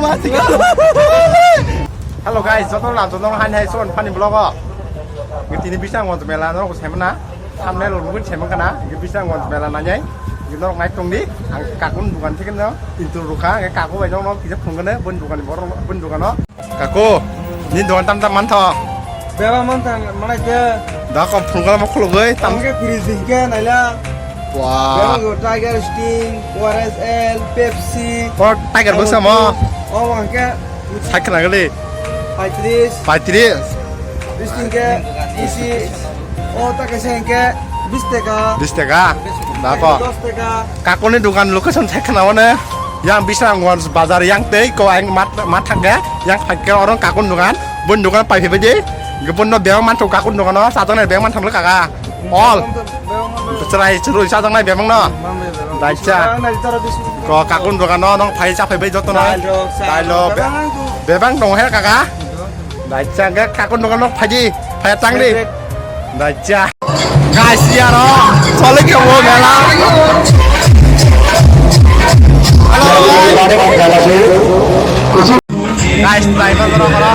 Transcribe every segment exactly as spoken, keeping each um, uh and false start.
Hello guys, joto na joto hai hai son funny vlog o. Tini Bisramganj mela no ko semana. Thumbnail rok nugwi semana kana. Bisramganj mela nai. Norok nai tong di. Ang kakun dukan thik no intro rukha. Ang kaku bai no kisa phunggane bun dukan bor bun dukan no. Kaku, ni dukan tam tam mantho. Beba mantha manai ke. Da kom phunggala mo khulugwi tam. Tam ke fridge ding ke naila. Wah. Beba go Tiger Sting, O R S L, Pepsi. O Tiger bo samo. O wang ke. Sakna gali. Paitris. Paitris. Sting ke isi. O ta ke seng ke bis teka. Bis teka. Da ko. Dos teka. Kakuni dukan location sakna wane. Yang Bisramganj bazar yang tei ko ang mat mat thangke yang phaike orang kakun dukan bun dukan pai phai je. Gubun no bebak mantho kakun dukan no satanai bebak mantho kaka. All. Chwrai chwrwi chajaknai bebakno. Daisa. Ko kakun dogano nong phai cha phai bai joto no. Dailo bebang dong he kaka. Daisa ke kakun dogano phaji phai tangdi. Daisa. Guys, yaro. Chole ke wo mela. Hello. Guys, driver bro bro.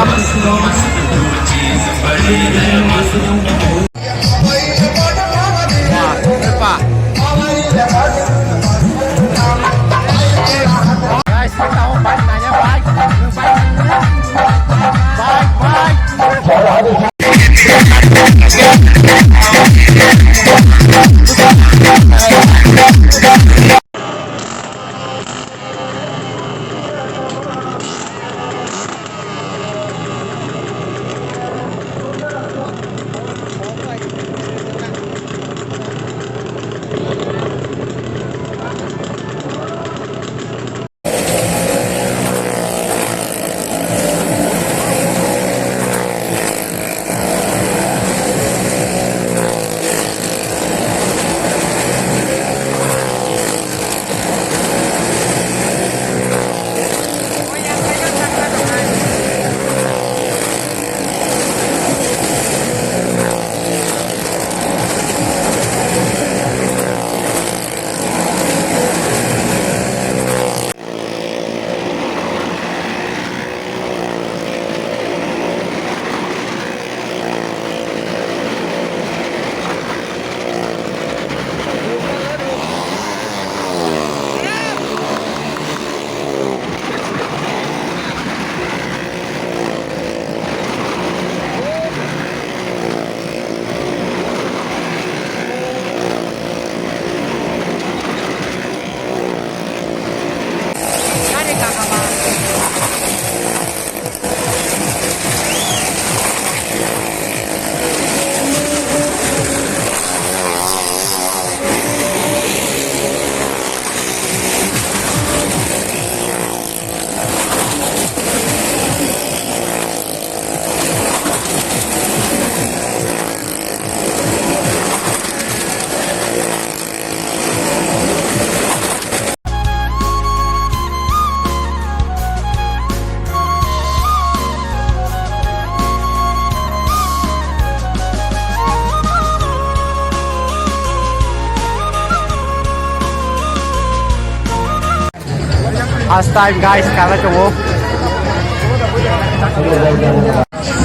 First time guys, kala chongo.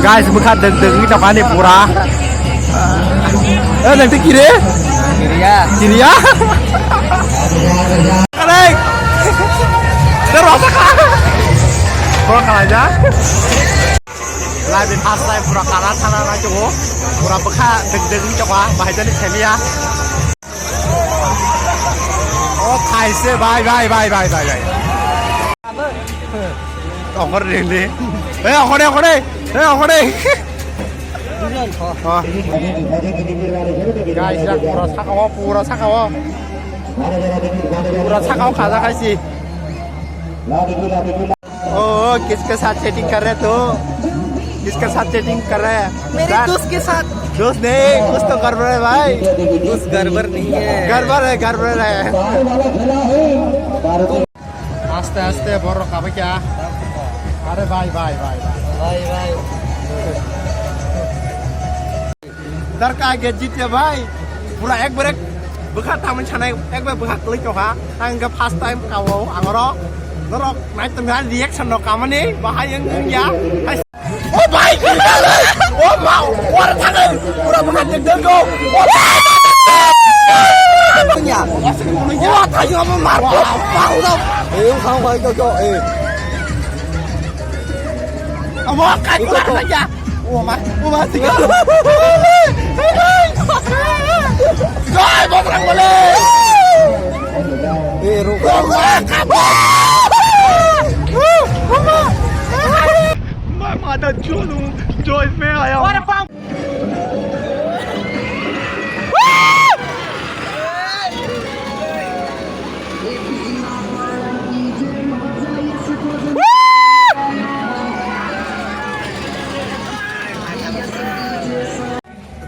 Guys, bwkha dwk dwk wngwi tongkha ani pura. Eh, nang twi kiri? Kiriya. Kiriya? Kare. Dar rasa ka. Pura kala ja. Live in first time pura kala thana na chongo. Pura bwkha dwk dwk wngwi tongkha, bahai jani themiya. O khaise bhai, bhai, bhai. Okor rili. Eh, okore, okore. Eh, okore. Oh. Guys, yak pura sakao, pura sakao. Pura sakao khaja khaisi. ओ, किसके साथ चैटिंग कर रहे तू? किसके साथ चैटिंग कर रहा है? मेरे दोस्त के साथ। दोस्त नहीं, कुछ तो गड़बड़ है भाई। कुछ गड़बड़ नहीं है। गड़बड़ है, गड़बड़ है। আস্তে আস্তে বড় খাবে কিয়া? আরে ভাই, ভাই, ভাই, ভাই। ভাই, ভাই। Darka ge jitya bhai, pura ekbare bwkha tangmani sanai, ekbare bwkha kwlwi tongkha. Ang khe first time kao ang oro. Norok nai tongkha reaction rok kamani bahai wng wng ya. Oh my! Oh ma! Ora thangwi! Pura bwkha jeng jeng go! Ya! Oh thai yo mo mar! Wow! Wow! Eh, thang bai go go eh. Amo kai ko na ya! Oh ma! Oh ma! Tiga! Jai Bajrang Bali! Eh, ruko. What the fuck?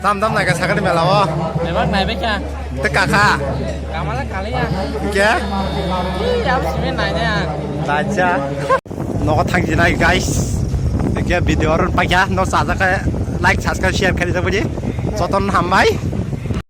Tam tam naikha sakani mela o. Ebak naibai kha. Te kakha. Kamala kaliya. Kya? Ih, abo simi nainaya. Tacha. Nogo thang jinai guys. Kya video run paikha no sajaka like subscribe share khali jabani. Joton hambai.